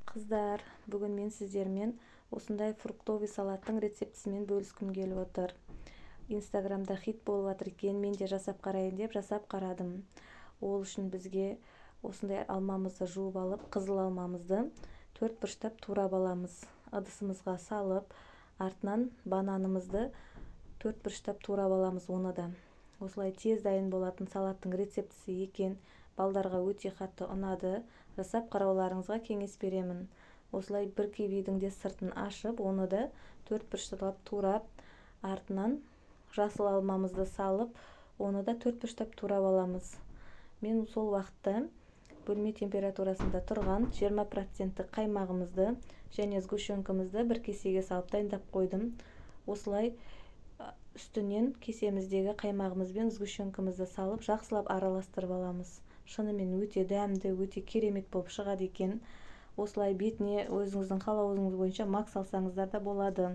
Қыздар, бүгін мен сіздермен осындай фруктовый салаттың рецептісімен бөліскім келіп отыр. Инстаграмда хит болып жатыр екен, мен де жасап қарайын деп жасап қарадым. Ол үшін бізге осындай алмамызды жуып алып, қызыл алмамызды төрт бұрыштап турап аламыз. Ыдысымызға салып, артынан бананымызды төрт бұрыштап турап аламыз оны да. Осылай тез дайын болатын салаттың рецептісі екен, балдарға өте қатты ұнады. Жасап қарауларыңызға кеңес беремін. Осылай бір кивидің де сыртын ашып, оны да төрт бұрыштап турап, артынан жасыл алмамызды салып, оны да төрт бұрыштап турап аламыз. Мен сол уақытта бөлме температурасында тұрған 20 проценттік қаймағымызды және сгущенкамызды бір кесеге салып дайындап қойдым. Осылай үстінен кесеміздегі қаймағымыз бен сгущенкамызды салып, жақсылап араластырып аламыз. Шынымен өте дәмді, өте керемет болып шығады екен. Осылай бетіне өзіңіздің қалауыңыз бойынша мак салсаңыздар да болады.